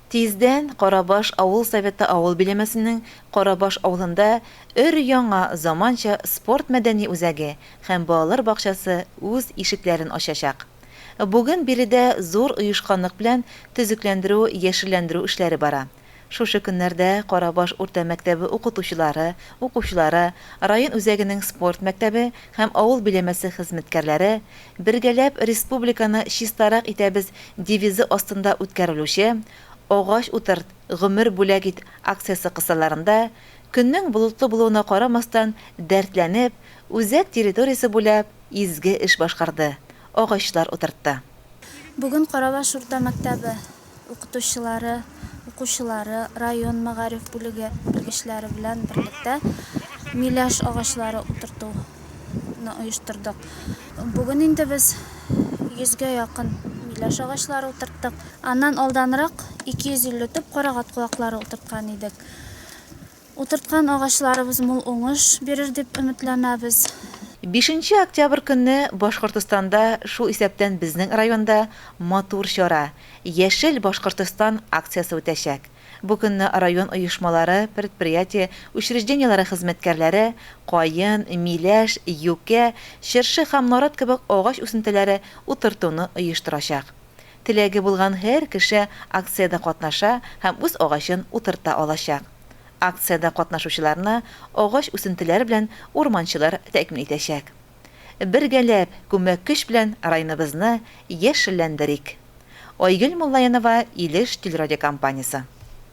Тиздән Карабаш авыл Советы авыл биләмәсенең Карабаш авылында өр-яңа заманча спорт-мәдәни үзәге һәм балалар бакчасы үз ишекләрен ачачак. Бүген биредә зур оешканлык белән төзекләндерү-яшелләндерү эшләре бара. Шушы көннәрдә Карабаш урта мәктәбе укытучылары, укучылары, район үзәгенең спорт мәктәбе һәм авыл биләмәсе хезмәткәрләре Бергәләп республиканы чистарак итәбез девизы астында үткәрелүче Агач утырт, гомер бүләк ит акциясе кысаларында, көннең болытлы булуына карамастан, дәртләнеп, үзәк территориясе буйлап изге эш башкарды, агачлар утыртты. Бүген Карабаш урта мәктәбе укытучылары, укучылары, район мәгариф бүлеге белгечләре белән берлектә миләш агачлары утыртуны оештырдык. Бүген инде без 100гә якын миләш агачлары утырттык. Аннан алданрак 250 төп карагат куаклары утырткан идек. Утырткан агачларыбыз мул уңыш бирер дип өметләнәбез. Бишенче октябрь көнне Башкортостанда, шул исәптән безнең районда матур чара, Яшел Башкортостан акциясе үтәчәк. Бу көнне район оешмалары, предприятие, учреждениеләре хезмәткәрләре каен, миләш, юкә, чыршы һәм нарат кебек агач үсентеләре утыртуны оештырачак. Теләге булган һәр кеше акциядә катнаша һәм үз агачын утырта алачак. Акциядә катнашучыларны агач үсентеләре белән урманчылар тәэмин итәчәк. Бергәләп, күмәк көч белән районыбызны яшелләндерик! Айгөл Муллаянова, Илеш телерадиокомпаниясе.